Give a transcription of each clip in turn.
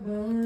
Oh.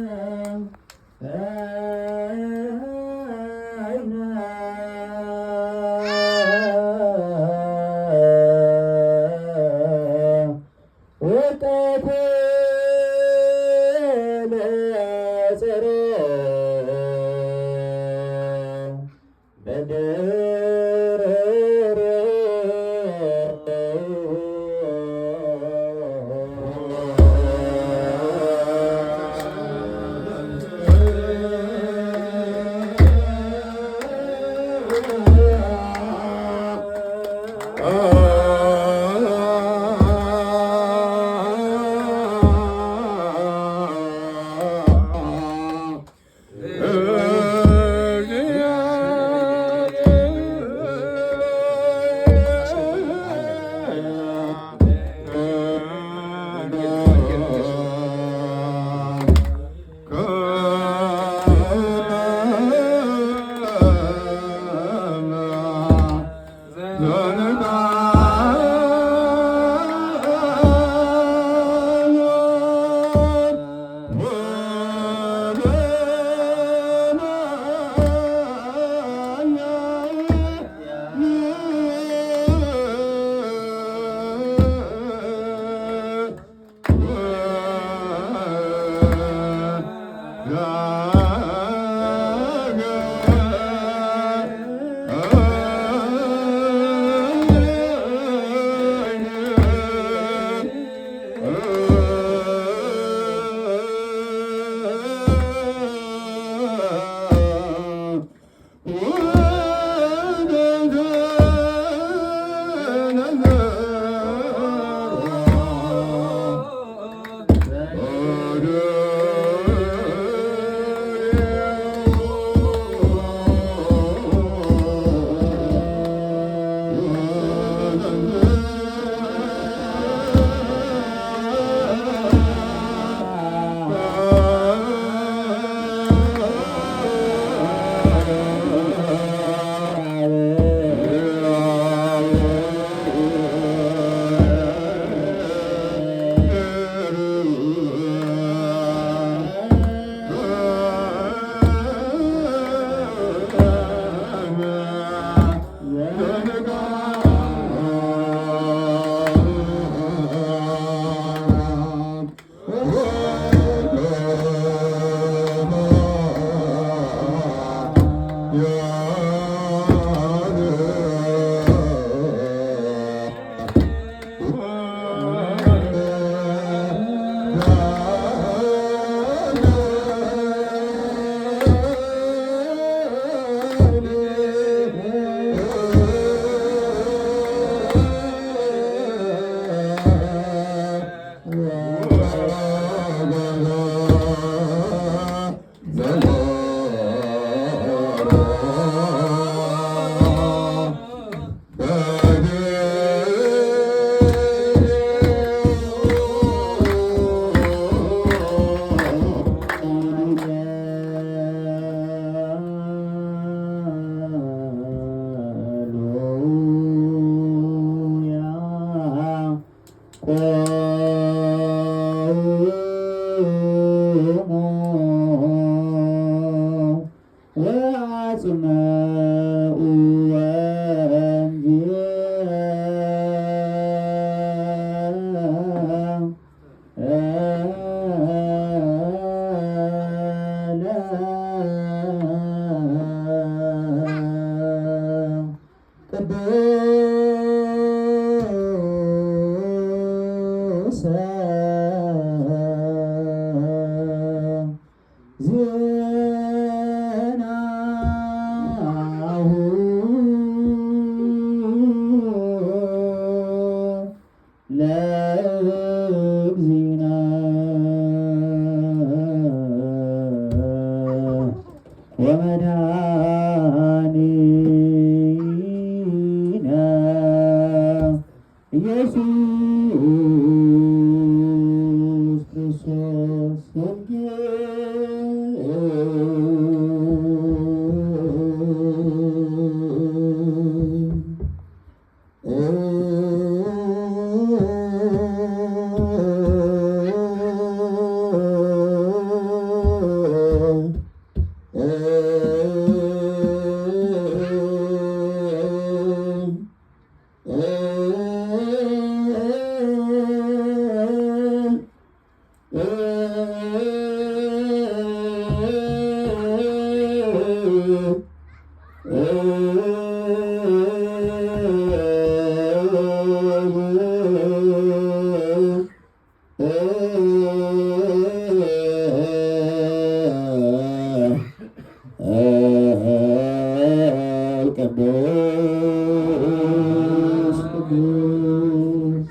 ቅዱስ ቅዱስ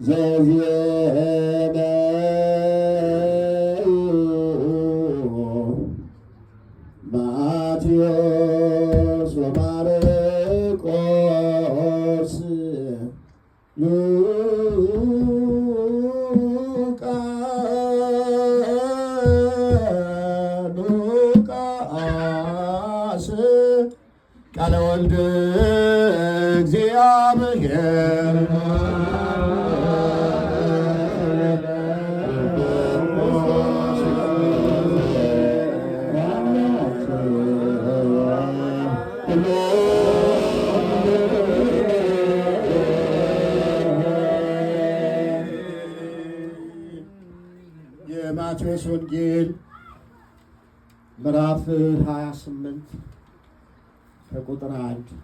ዘዜነ ማቴዎስ ወማርቆስ ሉቃስ ቃለ ወልድ እግዚአብሔር። የማቴዎስ ወንጌል ምዕራፍ 28 ከቁጥር 1።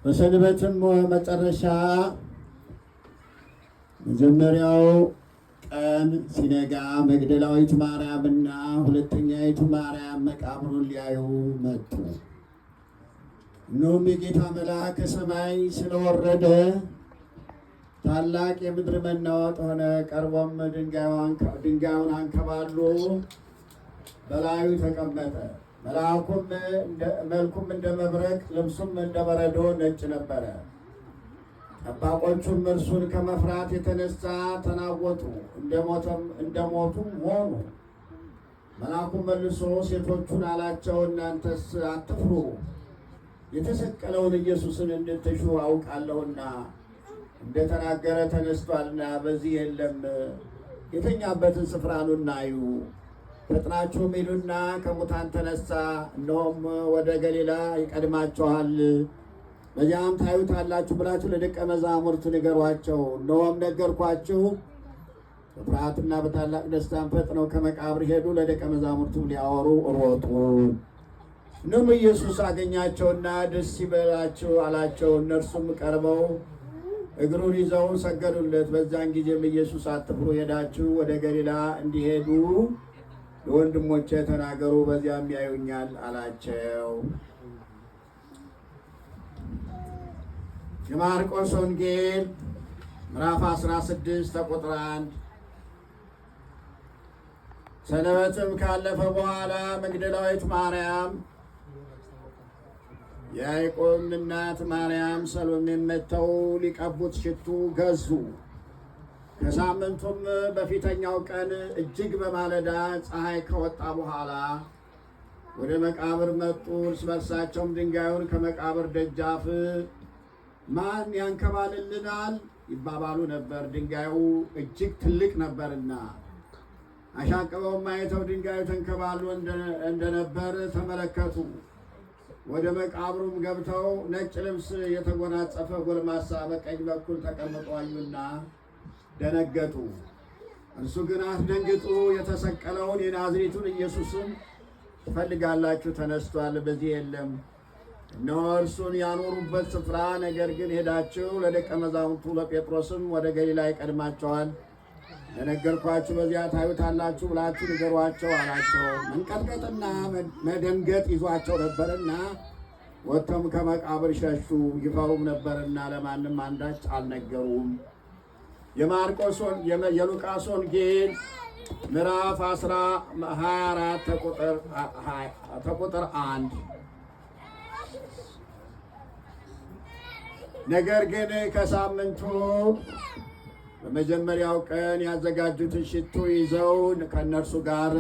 በሰንበትም መጨረሻ መጀመሪያው ቀን ሲነጋ መግደላዊት ማርያምና ሁለተኛይቱ ማርያም መቃብሩን ሊያዩ መጡ። እነሆም የጌታ መልአክ ከሰማይ ስለወረደ ታላቅ የምድር መናወጥ ሆነ። ቀርቦም ድንጋዩን አንከባሎ በላዩ ተቀመጠ። መልአኩም መልኩም እንደ መብረቅ፣ ልብሱም እንደ በረዶ ነጭ ነበረ። ጠባቆቹም እርሱን ከመፍራት የተነሳ ተናወጡ፣ እንደሞቱም ሆኑ። መልአኩም መልሶ ሴቶቹን አላቸው፣ እናንተስ አትፍሩ፣ የተሰቀለውን ኢየሱስን እንድትሹ አውቃለሁና እንደተናገረ ተነስቷልና በዚህ የለም። የተኛበትን ስፍራ ኑና እዩ። ፈጥናችሁም ሂዱና ከሙታን ተነሳ፣ እነሆም ወደ ገሊላ ይቀድማችኋል፣ በዚያም ታዩታላችሁ ብላችሁ ለደቀ መዛሙርት ንገሯቸው። እነሆም ነገርኳችሁ። በፍርሃትና በታላቅ ደስታም ፈጥነው ከመቃብር ሄዱ፣ ለደቀ መዛሙርቱም ሊያወሩ ሮጡ። እነሆም ኢየሱስ አገኛቸውና ደስ ይበላችሁ አላቸው። እነርሱም ቀርበው እግሩን ይዘው ሰገዱለት። በዛን ጊዜም ኢየሱስ አትፍሩ፣ ሄዳችሁ ወደ ገሊላ እንዲሄዱ ለወንድሞቼ ተናገሩ፣ በዚያም ያዩኛል አላቸው። የማርቆስ ወንጌል ምዕራፍ 16 ከቁጥር 1። ሰንበትም ካለፈ በኋላ መግደላዊት ማርያም፣ የያዕቆብም እናት ማርያም፣ ሰሎሜም መጥተው ሊቀቡት ሽቱ ገዙ። ከሳምንቱም በፊተኛው ቀን እጅግ በማለዳ ፀሐይ ከወጣ በኋላ ወደ መቃብር መጡ። እርስ በርሳቸውም ድንጋዩን ከመቃብር ደጃፍ ማን ያንከባልልናል ይባባሉ ነበር። ድንጋዩ እጅግ ትልቅ ነበርና። አሻቅበውም አይተው ድንጋዩ ተንከባሎ እንደነበር ተመለከቱ። ወደ መቃብሩም ገብተው ነጭ ልብስ የተጎናጸፈ ጎልማሳ በቀኝ በኩል ተቀምጦ አዩና ደነገጡ። እርሱ ግን አትደንግጡ፣ የተሰቀለውን የናዝሬቱን ኢየሱስን ትፈልጋላችሁ፣ ተነስቷል፣ በዚህ የለም። እነሆ እርሱን ያኖሩበት ስፍራ። ነገር ግን ሄዳችሁ ለደቀ መዛሙርቱ ለጴጥሮስም ወደ ገሊላ ይቀድማቸዋል፣ ለነገርኳችሁ በዚያ ታዩታላችሁ ብላችሁ ንገሯቸው አላቸው። መንቀጥቀጥና መደንገጥ ይዟቸው ነበርና ወጥተውም ከመቃብር ሸሹ፣ ይፈሩም ነበርና ለማንም አንዳች አልነገሩም። የሉቃስ ወንጌል ምዕራፍ 24 ከቁጥር 1። ነገር ግን ከሳምንቱ በመጀመሪያው ቀን ያዘጋጁትን ሽቱ ይዘው ከእነርሱ ጋር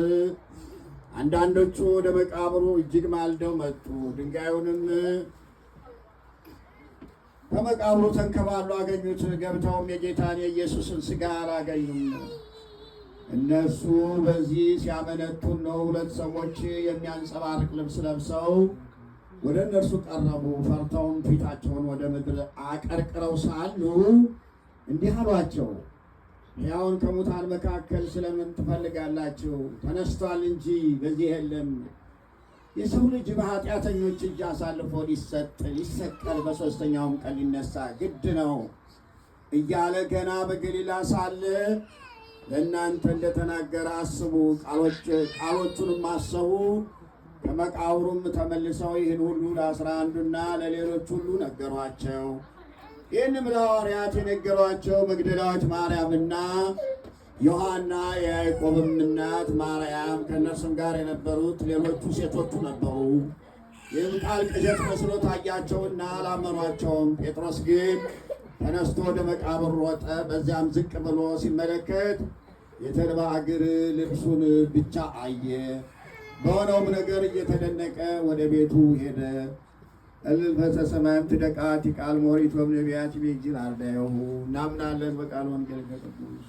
አንዳንዶቹ ወደ መቃብሩ እጅግ ማልደው መጡ። ድንጋዩንም ከመቃብሩ ተንከባሎ አገኙት። ገብተውም የጌታን የኢየሱስን ሥጋ አላገኙም። እነርሱ በዚህ ሲያመነቱ ነው፣ ሁለት ሰዎች የሚያንጸባርቅ ልብስ ለብሰው ወደ እነርሱ ቀረቡ። ፈርተውም ፊታቸውን ወደ ምድር አቀርቅረው ሳሉ እንዲህ አሏቸው፣ ሕያውን ከሙታን መካከል ስለምን ትፈልጋላችሁ? ተነስቷል እንጂ በዚህ የለም። የሰው ልጅ በኃጢአተኞች እጅ አሳልፎ ሊሰጥ ሊሰቀል፣ በሦስተኛውም ቀን ሊነሳ ግድ ነው እያለ ገና በገሊላ ሳለ ለእናንተ እንደተናገረ አስቡ። ቃሎቹንም አሰቡ። ከመቃብሩም ተመልሰው ይህን ሁሉ ለ11ዱና ለሌሎች ሁሉ ነገሯቸው። ይህንም ለሐዋርያት የነገሯቸው መግደላዊት ማርያምና ዮሐና የያዕቆብም እናት ማርያም ከእነርሱም ጋር የነበሩት ሌሎቹ ሴቶቹ ነበሩ። ይህም ቃል ቅዠት መስሎ ታያቸውና አላመኗቸውም። ጴጥሮስ ግን ተነስቶ ወደ መቃብር ሮጠ። በዚያም ዝቅ ብሎ ሲመለከት የተልባ እግር ልብሱን ብቻ አየ። በሆነውም ነገር እየተደነቀ ወደ ቤቱ ሄደ። እልልፈተ ሰማይም ትደቃት ቃል ሞሪት ወምነቢያት ቤጅል አርዳየሁ። እናምናለን በቃል ወንጌል ከቅዱስ።